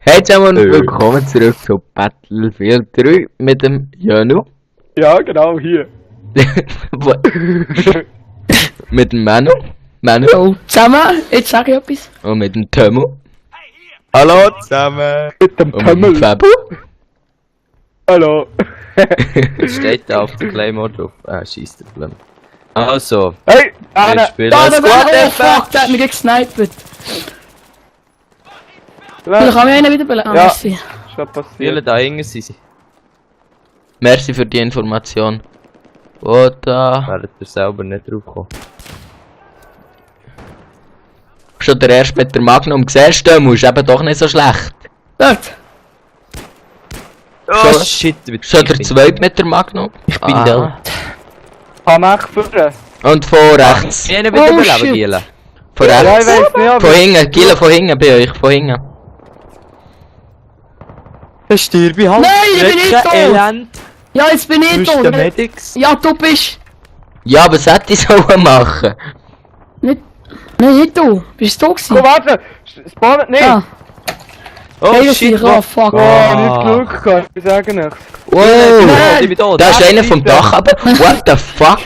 Hey zusammen und willkommen zurück zu Battlefield 3 mit dem Janu. Ja, genau, hier. Mit dem Manu. Oh, zusammen, jetzt sag ich etwas. Und mit dem Tömo. Hallo zusammen! Mit dem Und mit dem Tümmel. Fabu. Hallo. Es steht da auf der Claymore drauf. Ah, scheiß der Blum. Also, Hey, wir Anna. spielen Da, das oh fuck, der hat mich gesnipert. Vielleicht kann ich einen wieder beladen. Ja. Merci. Schon Viele passiert. da hinten sind sie. Merci für die Information. Wo da? Werdet ihr selber nicht drauf kommen. Schon der erste mit der Magnum siehst du, ist eben doch nicht so schlecht. Dort. Oh Schon- shit, Schon der zweite mit der Magnum. Ich bin da. Kann man echt führen? Und von rechts. Ich habe wieder Oh, beleben, shit. Giela. Von Ja, ich rechts. weiß nicht, aber... Von hinten, Gila von hinten bei euch, von hinten. Ich stirbe halt. Nein, ich bin nicht tot. Elend. Ja, jetzt bin ich Du bist tot. der Medics. Ja, du bist. Ja, was hätte ich sollen machen? Nicht. Nein, nicht du. Bist du Komm, gewesen? warte. Spawnet nicht. Ah, Oh hey, shit, oh fuck. Oh, nicht Glück gehabt, ich sage nichts. Wow! Ich bin tot. Da ist einer vom Dach, aber what the fuck?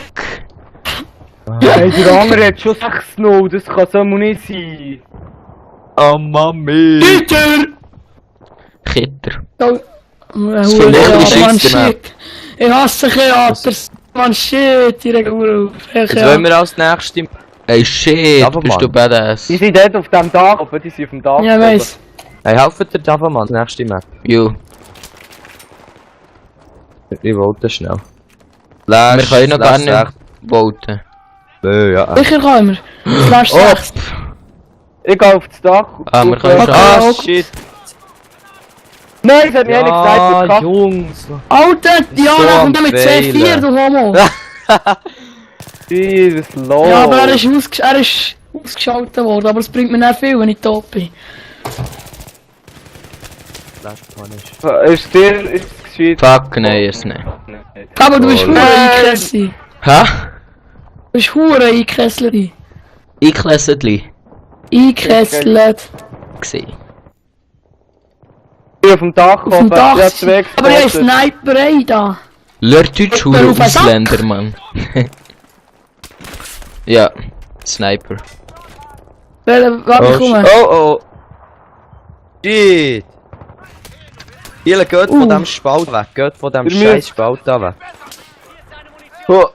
Hey, der andere hat schon 6-0, das kann so nicht sein. Oh Mami. Peter! Kitter. Oh, Das ist vielleicht Mann, die schönste Map. shit. Ich hasse Theaters. Man, shit, ich reg auf. Jetzt wollen wir als nächstes... Ey shit, Aber bist Mann. du badass? Die sind dort auf dem Dach, aber die sind auf dem Dach. Ja, weiss. Hey, helft dir Java, Mann. Nächste Map. Jo. Ich wollte schnell. Wir können noch gar Slash nicht voten. Ja. Sicher können wir. Slash 6. Ich gehe auf das Dach. Ah, wir können schon. Ah, Ah, shit. Nein, es hat mich nicht Ja, gesagt, Jungs. Alter, Diana So kommt ja mit am C4, Fehlen. du Homo. Jesus Lord. Ja, aber er ist ausgeschaltet worden, aber es bringt mir nicht viel, wenn ich tot bin. Slash Punish. Ist dir... Ist es gescheit? Fuck, nein, ist nicht. Aber du bist Oh, hure nein. Einkessel. Ha? Du bist hure Einkesslerin. Einklässetli. Einkesselt. Gesehen. Ich bin auf dem Dach Auf dem gekommen, Dach. ich hab zwei Aber ich habe gespottet. Sniperei da. Lördeutsch Hör hure auf den Sack. Ausländer, Mann. Ja, Sniper. Warte, komm mal. Oh. Shit. Giela, geht von dem Spalt weg. Geht von dem Wir scheiß Spalt da weg. Oh,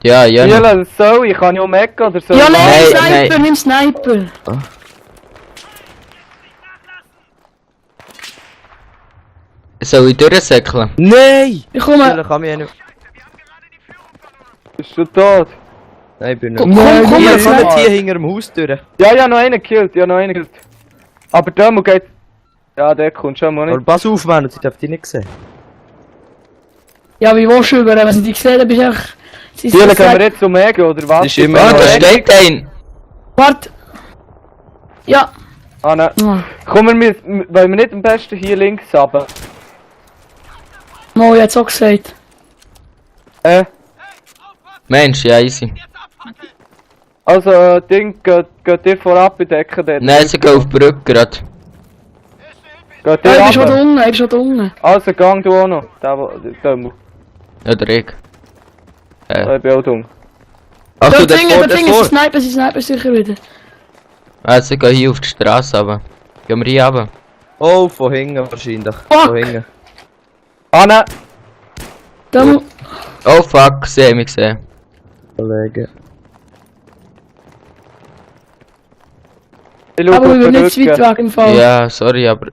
Ja, ja. Jela, soll ich? Kann ich Omega oder so? Ja, Nein, nein, nein. Sniper, nimm Sniper. Soll ich durchsäckeln? Nein! Ich komme. Giela, kann mich ja nicht... Bist du tot? Nein, ich bin nicht... Komm, Giela, komm, komm jetzt nicht hier hinter dem Haus durch. Ja, ja, noch einen gekillt, Aber der muss geht... Ja, der kommt schon mal Aber nicht. pass auf, Mann, ich darf dich nicht sehen. Ja, wie willst du über, wenn sie dich gesehen haben, bist du einfach... Sie Jela, sind gehen wir gesagt, jetzt Omega oder was? Das ist immer Ah, noch da ein- steht ein! warte. Ja. Ah, nein. Oh, Komm, wollen wir nicht am besten hier links runter? Mo, ich hab's auch gesagt. Mensch, ja, easy. Also, Ding, geht dir vorab bedecken dort. Nein, sie gehen auf die Brücke gerade. Geht Ja, dir ich bin schon runter? unten, ich bin schon unten. Also, gang du auch noch. Der muss. Oder ich. Ich bin auch dumm. Ach du, Dort hinten, der sie vor. sniper sicher wieder. Also, sie gehen hier auf die Straße runter. Gehen wir hier runter. Oh, von hinten wahrscheinlich. Fuck. Von hinten. Ah, nein. Da mu... Oh fuck, sie haben mich gesehen. Kollege. Ich schau Aber auf wir den sind nicht zu weit Rücken. weg im Fall. Ja, sorry, aber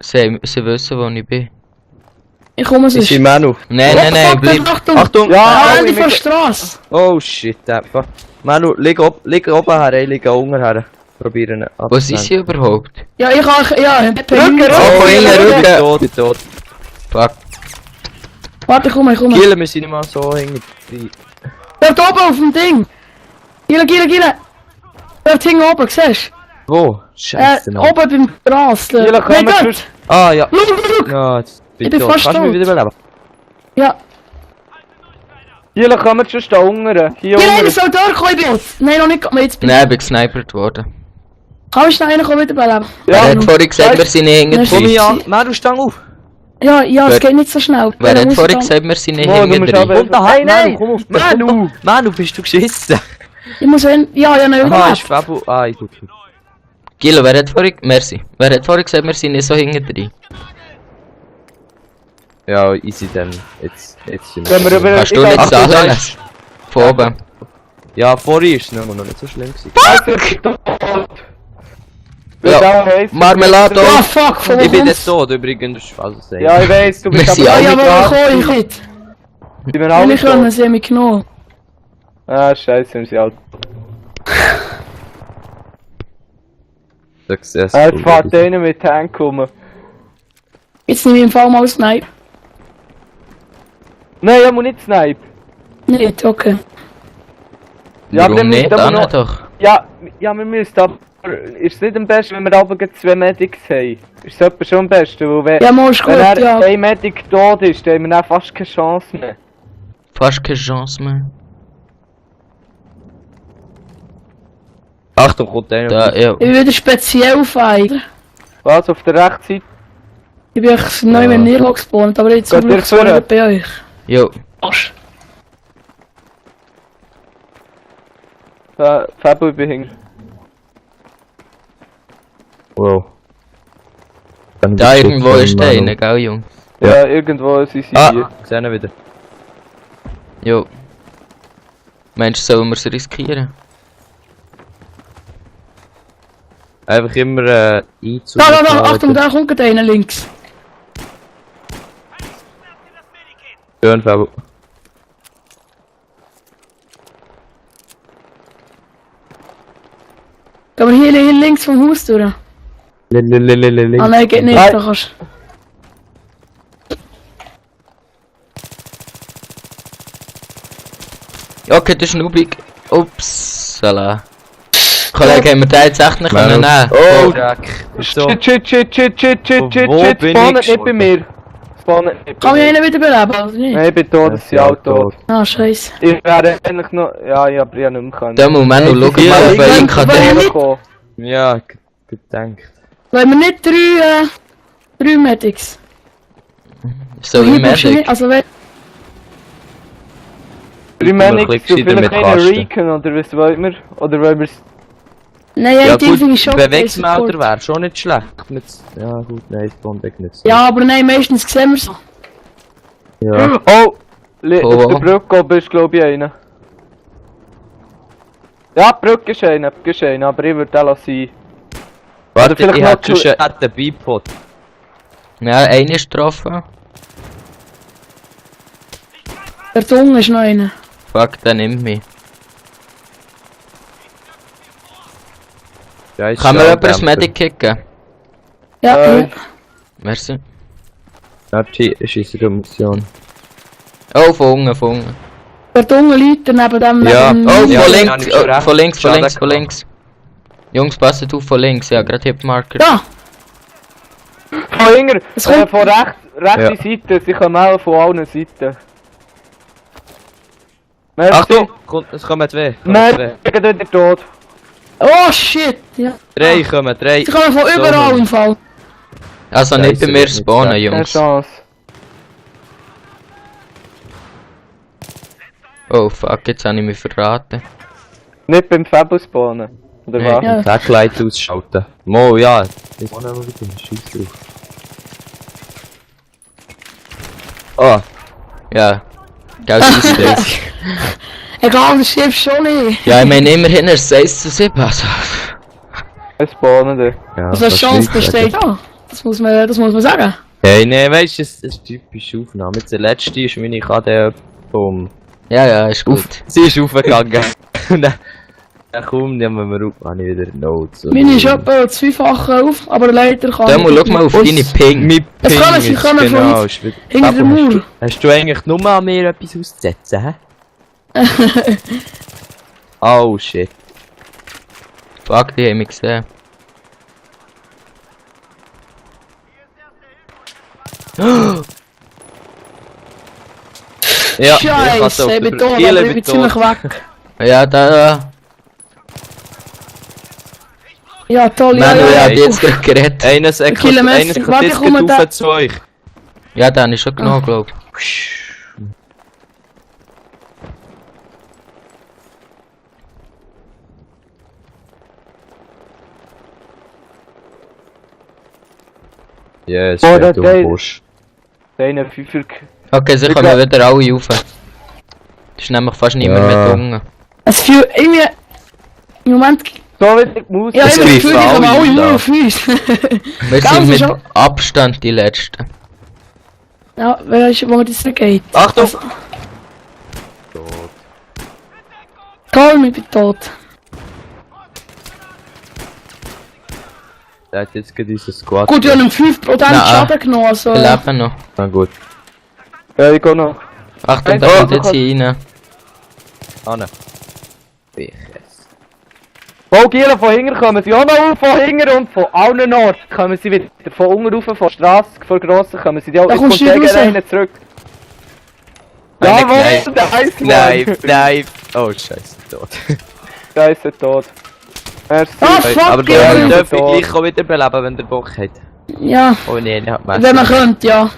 sie wissen, wo ich bin. Ich komme Ist sonst. im Manu. Nein, nein, nein, Fuck, bleib. Achtung! Achtung! Ja, Ah, ich die von mich- der Straße! Oh shit, einfach. Manu, leg oben her, ich liege unten her. Probieren ihn Wo sind sie überhaupt? Ja, ich kann... Ja, Rücken, Oh, von hinten, Ich bin Rücken! tot, ich bin tot. Fuck. Warte, komm mal. Giela, wir sind nicht mal so hinten. Dort oben auf dem Ding! Gila! Dort hinten oben, siehst Wo? du? Scheiße, Mann. Oben beim Gras. Gila, komm, Nein, wir dort! Ah, ja. Schau! Ja, jetzt bin Ich bin tot. fast Kannst du mich tot. wieder beleben? Ja. Jela, kommen wir schon da unten. Hier Gila, unten. ich soll durchkommen, ich bin... Nein, noch nicht, aber jetzt bin ich... Nein, ich bin gesnipert worden. Kann ich schnell reinkommen mit dem Belleben? Wer hat vorhin gesagt, wir sind nicht Merci. Komm hinten ich drin? an, Manu, stang auf! Ja, es Wer- geht nicht so schnell. Wer Da hat muss vorhin ich gesagt, wir sind nicht Mo, du hinten musst drin? aber... Komm da, hey, Nein, Manu, komm auf! Manu! Manu, bist du geschissen? Ich muss wenn... Ja, nicht Aha, ist überlebt. Fabu... Ah, ich guck. Gilo, wer hat vorhin... Merci. Wer hat vorhin gesagt, wir sind nicht so hinten drin? Ja, easy dann. Jetzt sind Wenn wir über... Kannst du nicht Achtung, zahlen? da ist- Von oben. Ja, vorhin ist es noch nicht so schlimm gewesen. Ja, Marmelade! Ah, fuck, von wo Ich bin kommt's? jetzt tot übrigens, also sagen. Ja, ich weiss, du bist Wir sind Ja, alle ja, nicht aber dran. ich nicht. Ich bin Wenn alle ich können, tot. sie haben mich genommen. Ah, scheiße, wir sind alt. Successful. Jetzt fährt einer mit Tank rum. Jetzt nehme ich im Fall mal Snipe. Nein, ich muss nicht snipen. Nicht, okay. Ja, aber Warum dann nicht? müsst ihr Dann noch- doch. Ja, wir müssen, aber ist es nicht am besten, wenn wir aber gleich 2 Medics haben? Ist es etwa schon am besten, weil wenn, Ja, mal ist gut, wenn er ja. ein Medic tot ist, dann haben wir dann fast keine Chance mehr. Fast keine Chance mehr. Achtung, kommt einer. Da, ja. Ich bin wieder speziell fein. Was, auf der rechten Seite? Ich bin echt neu mit Nirlo gespawnt, aber jetzt zum Geht Glück ihr so vorne? nicht bei euch. Jo. Arsch. Fabio, ich bin hinter. Wow. Da irgendwo ist der eine, gell, Jungs? Ja, irgendwo sind sie Ah, hier. sehen wir wieder. Jo. Meinst du, sollen wir es riskieren? Einfach immer einzug. Da, Achtung, da kommt einer links. Schön, Fabu. Gehen wir hier links vom Haus durch. Ah nein, geht nicht, Nein. da kannst Okay, das ist Nubik. Upsala. Kollege, haben wir den jetzt echt nicht können nehmen? Oh, Dreck. Ist so. Shit, Wo bin ich spawnet nicht bei gestorben? mir. Spawnet nicht Kann bei mich mir. einer wieder beleben, oder nicht? Nein, ich bin tot, das sind alle tot. Ah, scheiße. Ich wäre eigentlich noch... Ja, ich hab nicht mehr können. Da muss man noch schauen, Ja, mal, ob er ihn kann. Wenn- Herkommen. Ja, gedenkt. Wollen wir nicht drei Medics? So Hier wie brauchst du nicht, Medic. also wenn... 3 Manics, klickst du wieder vielleicht mit einen Tasten. Recon, oder was wollen wir? Oder wollen wir es... Nein, Ja ja, die gut, finde ich schon... Bewegsmelder wäre schon nicht schlecht. Ja gut, nein, Spawnback nicht so. Ja, aber nein, meistens sehen wir so. Ja. Oh! Oh, Auf der oh. Brücke oben ist glaube ich einer. Ja, die Brücke ist einer, aber ich würde den lassen. Warte, vielleicht ich noch hätte schon einen Bipod. Ja, einer ist getroffen. Der Tunge ist noch einer. Fuck, der nimmt mich. Ja, ist Kann mir schon jemand ein Dämpfer. Medic kicken? Ja, ja. Merci. Ja, ist unsere Mission. Oh, von unten, von unten. Der Tunge liegt neben dem... Ja. neben- Oh, Ja, von ja, links, ich schon oh, recht. von links, von Schade links, von gemacht. links. Jungs, passt auf von links, ja, gerade Hitmarker. Da! Von hinten, Es kommt- von rechte Seite, sie kommen auch von allen Seiten. Merci. Achtung! Es kommen zwei. Nein, ich bin wieder tot. Oh shit! Ja. Drei kommen, drei. Sie kommen von überall So. im Fall. Also nicht bei Scheisse, mir nicht spawnen, sagen. Keine Jungs. Chance. Oh fuck, jetzt habe ich mich verraten. Nicht beim Fabio spawnen. Oder Nee. was? Ja. Backlight ausschalten. Mo, ja. Das war noch wieder Scheiß drauf. Ah, Ja. Gell, ist das. Egal, das Schiff schon nicht. Ja, ich meine, immerhin ist es 1:7, also. Wir spawnen da. ja. Also die Chance besteht ja. Das muss man sagen. Hey, nee, weißt du, das ist typisch Aufnahme. Jetzt der letzte ist meine KD vom. Ja, ja, ist gut. Sie ist aufgegangen. Und dann komm, nehmen wir auf, habe ich wieder Notes. Meine ist etwa zweifache auf, aber leider kann Da ich muss nicht schau mal auf mehr. deine Ping. Mit Es Ping kann, sie ist kommen von genau, uns ist wieder- hinter der Papa, Mauer. Hast du eigentlich nur an mir etwas auszusetzen, hä? Oh shit. Fuck, die haben mich gesehen. Ja, Scheiße, ich bin tot, aber ich bin ziemlich weg. Ja, da. Ja, toll, ja, Manu, ja. ich ja. hab jetzt gerade geredet. Eines Kilometer. Warte, ich komme da. rauf zu euch. Ja, den ist schon genau, glaub ich. Ja, es Oh, steht der um Teil. den Busch. Deine Fünfer. Okay, sie Ich kommen glaub- wieder alle rauf. Das ist nämlich fast niemand Ja. mehr unten. Es fühlt irgendwie... Im Moment... So wieder die Maus. Ja, Es immer greifen gefühlt, ich komme alle alle nur da. auf uns. Wir Ganz sind mit schon. Abstand die Letzten. Ja, wer ist, wo man das nicht geht. Achtung! Also, toll, ich bin tot. Der hat jetzt gerade unseren Squad. Gut, ich habe einen 5% Nein. Schaden genommen, also... Wir leben noch. Na gut. Ja, ich geh noch. Achtung, da Oh, kommt du jetzt hier rein. Anne. Biches. Oh, Gielen, von hinten kommen sie auch noch auf, von hinten und von allen Orten kommen sie wieder. Von unten rauf, von der Strasse, von der Grossen kommen sie. Da kommst du der nicht raus. einen zurück. Eine Jawohl, Kneif. der Eismann. Kneif. Oh, scheiße, tot. Der ist tot. Merci. Ah, fuck, Aber ja. der darf ich gleich auch wieder beleben, wenn der Bock hat. Ja, Oh nee, ich hab wenn man könnte, ja.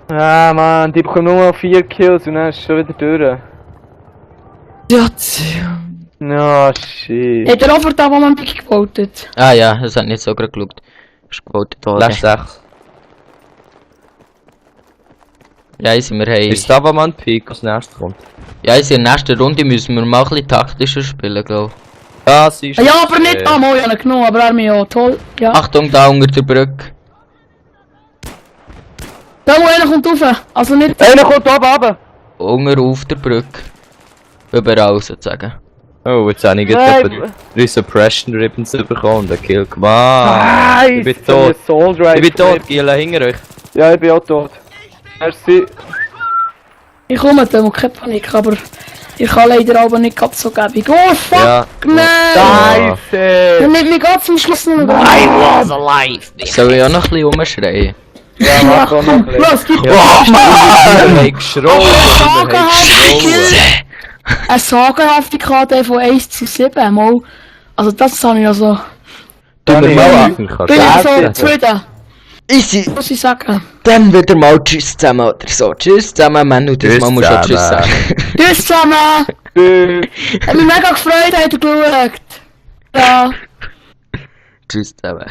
Ah, Mann, die bekommen nur noch 4 Kills und dann ist es schon wieder durch. Ja, No, shit. hat er auch für den, wo man Pick gebaut hat? Ah ja, das hat nicht so gerade geschaut. Ist gewotet worden. Lass 6. Ja, easy, wir haben... Ist da, wo man Peak als nächstes kommt? Ja, easy, in der nächsten Runde müssen wir mal ein bisschen taktischer spielen, glaub ich. Ja, sie ist... Ja, aber nicht... Ah, mal, ich habe ihn genommen, aber er mich auch. Toll, ja. Achtung, da unter der Brücke. Da, wo einer kommt rauf. Also nicht... Einer kommt oben runter. Unter auf der Brücke. Überall sozusagen. Oh, jetzt habe ich Nein. gerade 3 Suppression Ribbons bekommen und einen Kill gemacht. Nice! Ich bin tot. Soul Drive. Ich bin tot, Giela, hinter euch. Ja, ich bin auch tot. Merci. Ich komme da, keine Panik, aber... Ich kann leider aber nicht ganz so gäbig. Oh, fuck! Ja. Nein! Scheiße! Dann nimmt mich ganz zum Schluss noch mal. Soll ich auch noch ein bisschen rumschreien? Ja, mach doch noch ein bisschen. Was gibt Wir haben geschrien. eine Sagenhaftigkeit von 1 zu 7? Mal. Also das habe ich also... Du mir ich mal auch. anfangen kannst. Bin ich Ja, so bitte. zufrieden, Easy! muss ich sagen. Dann wieder mal Tschüss zusammen oder so. Tschüss zusammen, Manu, das Tschüss Mal musst du auch Tschüss zusammen. sagen. Tschüss zusammen! Tschüss. Hat mich mega gefreut, habt ihr geschaut. Ja. Tschüss zusammen.